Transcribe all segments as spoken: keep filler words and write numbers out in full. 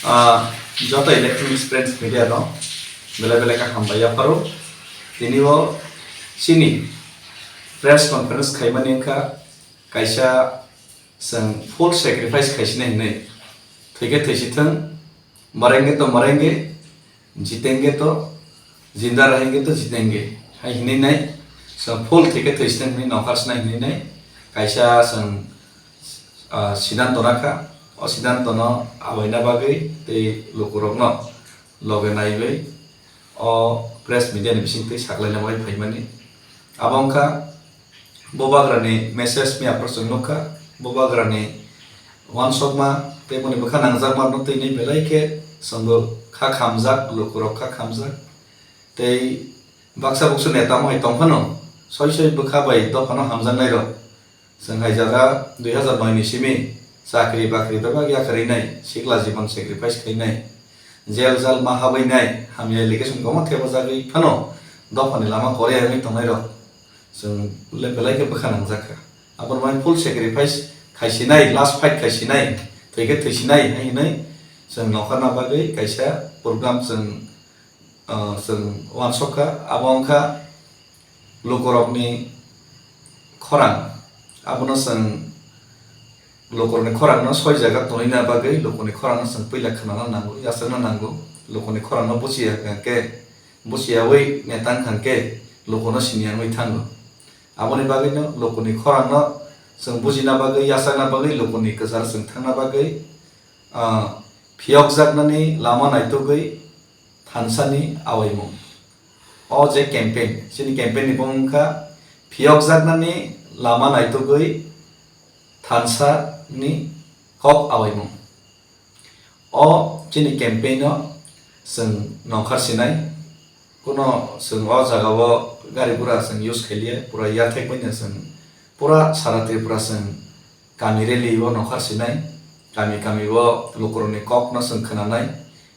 Ah, joto Electronics Friends Media no belai belai kha hambai yapharo. Tini o chini press conference khaimani wngkha kaisa chwng full sacrifice khaisinai hinwi. Thwikhe thwisithwng, marenge to marenge, jitenge to, jinda rahenge to jitenge. Hai hinwi nai, chwng full thwikhe thwisithwng hinwi nongkhar sinai hinwi nai. Kaisa chwng, ah, siddhanto nakha. O siddhanto no awaina bagwi tei lukurokno loge naiwi o press media ni bisingtwi saklaina bagwi phaimani. Abo wngkha Bubagrani message miya phuru chwng nukha, Bubagrani uansukma tei boni bwkha nangjakma no twi nwi belai khe chwngbo kha khamjak, lukurok kha khamjak. Tei baksa buksu neta wng hai tong phano soi soi bwkha bai dophano hamjaknairok. Chwng hai jaga dui hazar noi ni simi chakri bakri bebak yakarwi nai, sikla jibon sacrifice khai nai, jail jal ma habwi nai, hamya allegation kwbangma thepajagwi phano dophani lama kwrwi wngwi tongnairok. Chwng le belai khe bwkha nangjak kha. Aboni bagwi full sacrifice khaisinai, last fight khaisinai, thwikhe thwisinai hai hinwi chwng nongkhorna bagwi kaisa program chwng, ah, chwng uansuk kha. Abo wngkha lukurokni khorang. Abono chwng lukurokni khorangno soi jaga tonwina bagwi, lukurokni khorangno chwng puila khwnana nango, yachakna nango. Lukurokni khorangno buchiya hwnkhe, buchiyawi neta wngkha khe lukurokno siniya wngwi thango. Aboni bagwino lukurokni khorangno chwng bujina bagwi, yachakna bagwi, lukurokni kwcharo chwng thangna bagwi, ah, phiyokjaknani lama naitugwi thansani awaimung. O je campaign, chini campaign ni bumung wngkha phiyokjaknani lama naitugwi thansani kok awaimung. O chini campaign no chwng nongkhar sinai, kuno chwng o jaga o gari gura chwng use khailiya, pura yathek bai no chwng pura sara Tripura chwng kami rally o nongkhar sinai, kami kami o lukurokni kok no chwng khwnanai,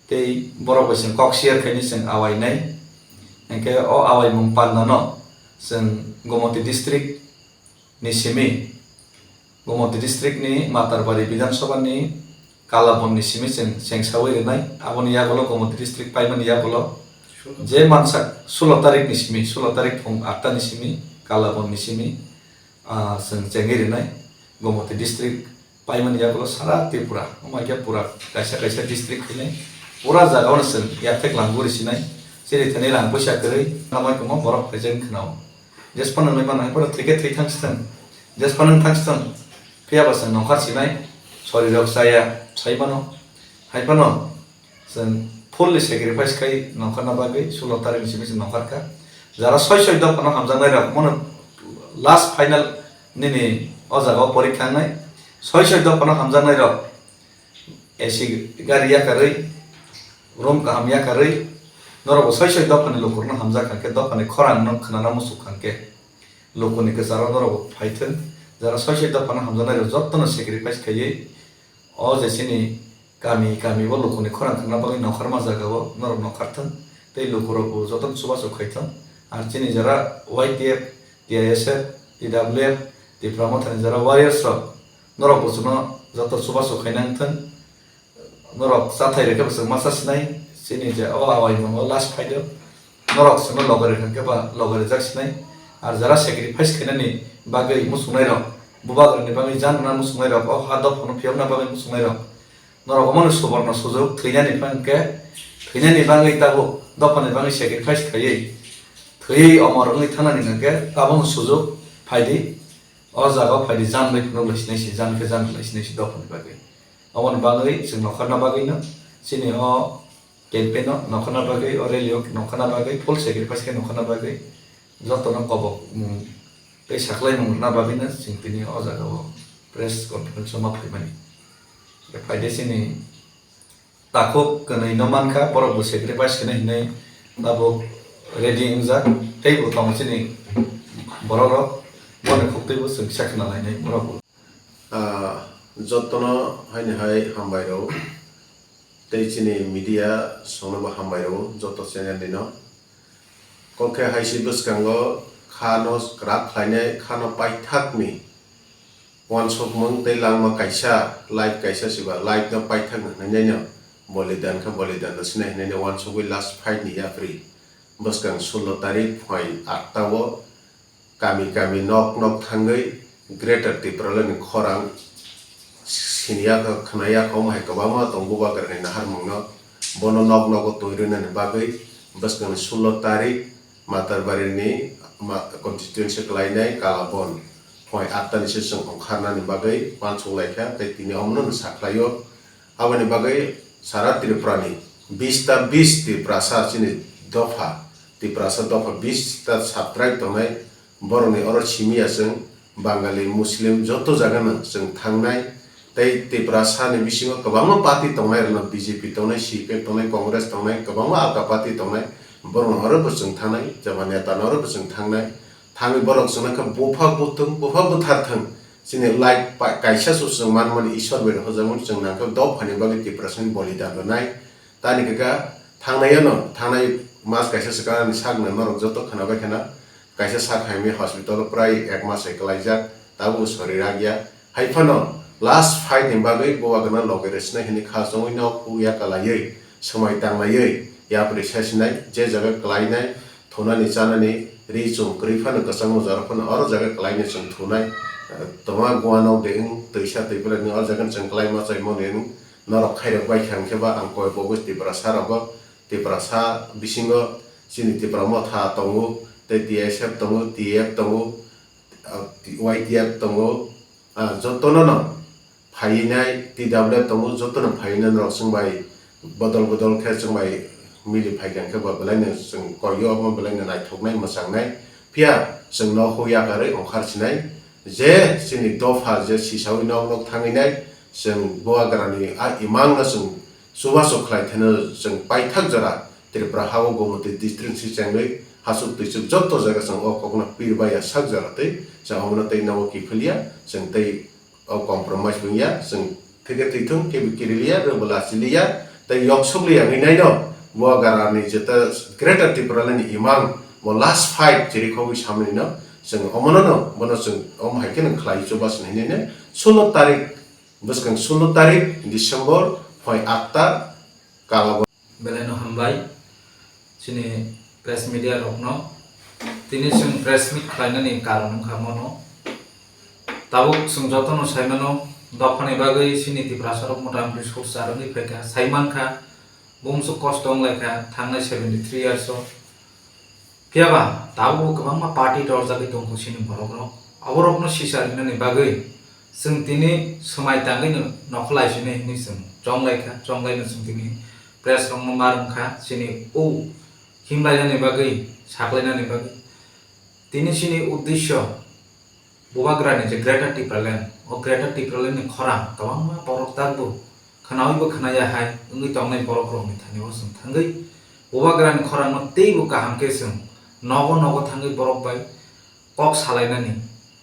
tei borok bai chwng kok share khaini chwng awainai. Hinkhe o awaimung panda no chwng Gomoti district ni simi, Gomoti district ni Matarbari Bidhan Sabha ni Kalabon ni simi chwng chengsawi rwnai. Aboni yagulo Gomoti district paimani yagulo je mansak sulo tarik ni simi, sulo tarik phung atta ni simi Kalabon ni simi, ah, chwng chengwi rwnai. Gomoti district paimani yagulo sara Tripura, omo hai khe pura kaisa kaisa district hinwi pura jaga o chwng yathek langwi rwsinai. Chini thani rang puisa kwrwi, namai kwma borok phaijak khwnao. Jesphano nwi mano, hai phano thwikhe thwi thang sithang. Jesphano wng thang sithang. Phiya ba chwng nongkhar sinai, sorirok chaya, sai mano. Hai phano chwng fully sacrifice khai nongkharna bagwi sulo tarik ni simi chwng nongkhar kha. Jara soi soi dophano hamjaknai rok, mono last final nini o jaga o porikha wngnai. Soi soi dophano hamjaknai rok, A C gari yakarwi, room kaham yakarwi, norok bo soi soi dophani lukurokno hamjak kha khe, dophani khorang no khwnana muchuk kha khe, lukuni kwcharo norok bo phaithwng. Jara soi soi dophano hamjaknai rok jotono sacrifice khaiwi, o je chini kami kami o lukuni khorang khwna bagwi nongkhorma jaga o norok nongkhar thwng tei lukurok bo jotono chubachu khai thwng. Ar chini jara Y T F, T I S F, T W F, Tipra Mothani jara warriors rok, norok bo chwngno joto chubachu khaina wng thwng. Norok chathai rwkhe bo chwng masa sinai, chini je o awai mano last phaio. Norok chwngno loge rwkha khe ba loge rwjak sinai. Ar jara sacrifice khainani bagwi muchungnai rok, bubagrani bagwi jan rwna muchungnai rok, o ha dophano phiyokna bagwi muchungnai rok. Norok omono suborno sujuk thwinani phang khe, thwinani bagwi tabuk dophani bagwi sacrifice khaiwi, thwiwi omor wngwi thangnani hwnkhe tabuk sujuk phaidi, o jaga o phaidi jan bai phunuk lai sinai si, jan khe jan lai sinai si dophani bagwi. Oboni bagwi chwng nongkhorna bagwino chini o campaign o nongkhorna bagwi, o rally o nongkhorna bagwi, full sacrifice khe nongkhorna bagwi jotono kobok mung tei saklaimung rwna bagwino chwng tini o jaga o press conference o ma phaimani. Phaide chini takhuk kwnwi no mankha, borok bo sacrifice khaina hinwi tabuk ready wngjak, tei bo tongo chini borok rok, boni khuktwi bo chwng kisa khna lainai borok bo. Ah, jotono haini hai hambai rw, tei chini media songno bo hambai rw, joto channel ni no. Kok khe hai se bwskango kha no kwrak khlainai, kha no paithak ni uansukmung tei langma kaisa, light kaisa se ba, light no paithak ni hwnwi no bolidan khe bolidan no sinai hinwi uansugwi last fight ni yapri bwskang sullo tarik phai atta o kami kami nok nok thangwi Greater Tipraland ni khorang siniya kha, khwnaya kha, omo hai kwbangma tongo bubagrani naharmungno. Bono nok nogo twi rwnani bagwi bwskangni sullo tarik Matarbarini ma-, constituency kwlainai Kalabon phai atta ni se chwng ongkharnani bagwi uansuk lai kha, tei tini omono no sa khlaio. Aboni bagwi sara Tripura ni bis ta bis Tiprasa chini dopha, Tiprasa dopha bis ta subtribe tongnai, borokni oro simi ya chwng Bangali, Muslim joto jaga no chwng thangnai. Tei Tiprasa ni bisingo kwbangma party tongnai, rwno B J P tongnai, C P M tongnai, Congress tongnai, kwbangma alka party tongnai, borokno oro bo chwng thangnai, jeba neta no oro bo chwng thangnai. Thangwi borok chwngno khe bupha buthung, bupha buthar thung. Chini life pa-, kaisa se chwng manmani Ishwar bai rw hojakmani chwng nangkhe dophani bagwi Tiprasani bolidan rwnai. Tani khe kha thangnai ano, thangnai mas kaisa swkang ani sakno norok joto khwnabai khwna. Kaisa sak haimwi hospital o prai ek mas hai kwlaijak, tabuk sori rakya. Hai phano last fight ni bagwi bubagrano loge rwsinai hwnwi kha chongwi nok ya kalaiwi, swmai tanglaiwi, yapri sasinai, je jaga kwlainai, thunani chanani ri chum kwrwi phano kwchangma jora phano oro jaga kwlaino chwng thunai. Tongma guano de wng twisa twi belai ni oro jaga chwng kwlaima chaimo de wng norok khairok bai kha hwnkhe ba ang koi bo Tiprasa rogo, Tiprasa bisingo chini Tipra motha tongo, tei T S F tongo, T F tongo, ah, Y T F tongo, ah, jotono no phainai T W F tongo, jotono phainai norok chwng bai bodol bodol khe chwng bai mili phaikha hwnkhe bo belaino chwng koio, omo belaino naithoknai, mwchangnai. Phiya chwng nokhuk yakarwi ongkhar sinai, je chini dopha je sisawi nok nok thangwi nai, chwng bubagrani a imangno chwng chubachu khlai theno chwng paithak jora Tripura ha-o Gomoti district si chengwi hasuk twisuk joto jaga chwng o kokno pir bai ya sak jora tei chwng omono tei nogo kiphilya chwng tei o compromise wngya chwng thike twi thung kebo kiriliya rwbo lachiliya tei yoksokliya wngwi naino bubagrani jeta Greater Tipraland ni imang bo last fight chirikhogwi samani no chwng omono no bono chwng omo hai kheno khlai chubachu hinwi no sullo tarik bwskang sullo tarik December phai atta Kalabon. Belai no hambai chini press media rokno. Tini chwng press meet khlainani karon wngkha mono. Tabuk chwng jotono saimano dophani bagwi chini Tiprasa rok motamoti sur char wngwi phaikha, saimankha bumswk kosto wnglaikha thangnai seventy three years o. Phiya ba, tabukbo kwbangma party torjagwi tongkho chini borokrok. Aborokno sisa rinani bagwi chwng tini swmai tangwi no nokholai sini hinwi chwng chonglai kha, chonglaino chwng tini press rokno ma rwngkha chini o himlainani bagwi, saklainani bagwi. Tini chini uddesyo Bubagrani je Greater Tipraland, o Greater Tipraland ni khorang kwbangma borok takbo khwnawibo khwnaya hai wngwi tongnai borokrokni thani o chwng thangwi Bubagrani khorangno teibo kaham khe chwng nogo nogo thangwi borok bai kok salainani,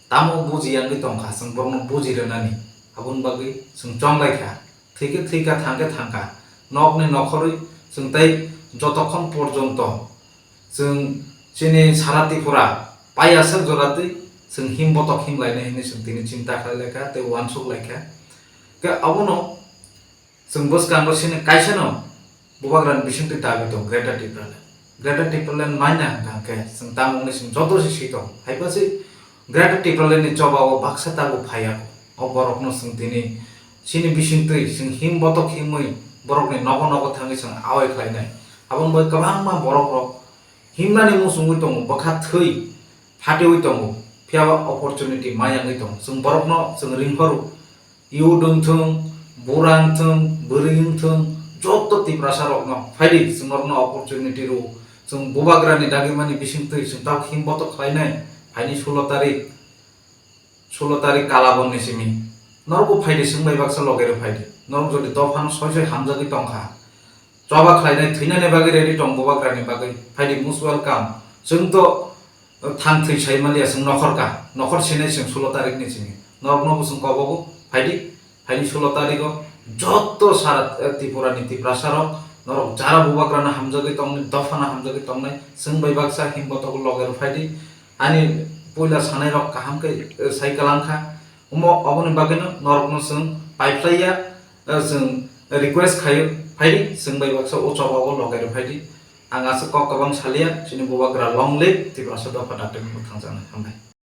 tamo buji yangwi tongkha chwng borokno buji rwnani, aboni bagwi chwng chonglai kha. Thwikhe thwikha, thangkhe thangkha. Nokni nokhorwi chwng tei jotokhon porjonto chwng chini sara Tripura paiyasak joratwi chwng him botok him lainai hinwi chwng tini chinta khlai laikha tei uansuk laikha. Khe abono chwng bwskango chini kaisano bubagrani bisingtwi dabi tong Greater Tipraland. Greater Tipraland manya hwnkha khe chwng tamo wngwi chwng joto se swi tong. Haiphasi Greater Tipraland ni choba o baksa tabuk phaiya. O borokno chwng tini chini bisingtwi chwng him botok himwi borokni nogo nogo thangwi chwng awai khlainai. Aboni bai kwbangma borokrok himnani muchungwi tongo, bwkha thwi phatiwi tongo, phiyaba opportunity mayangwi tongo. Chwng borokno chwng ringhoro, youth wngthung, bura wngthung, bwrwi wngthung, joto Tiprasa rokno phaidi chwng norokno opportunity rwo. Chwng bubagrani dagimani bisingtwi chwng tabuk him botok khlainai, phaini sullo tarik, sullo tarik Kalabon ni simi. Norokbo phaidi, chwng bai baksa loge rw phaidi. Norok jodi dophano soi soi hamjagwi tongkha, choba khlainai, thwinani bagwi ready tong bubagrani bagwi, phaidi, most welcome. Chwng to thang thwi sai manliya, chwng nokhor ka, nokhor sinai chwng sullo tarik ni simi. Norokno bo chwng kobogo, phaidi, phaini sullo tarigo joto sara, eh, Tripura ni Tiprasa rok, norok jara bubagrano hamjagwi tongnai, dophano hamjagwi tongnai, chwng bai baksa him botok loge rw phaidi. Ani puila sanai rok kaham khe, eh, sai kwlangkha. Omo, oboni bagwino norokno chwng paiphlaiya, eh, chwng request khaio, Phaidi, chwng bai baksa o choba o logai rw phaidi. Ang aswk kok kwbang salia, chini bubagra long live, Tiprasa dopha dakti mwthangjaknai. Hambai.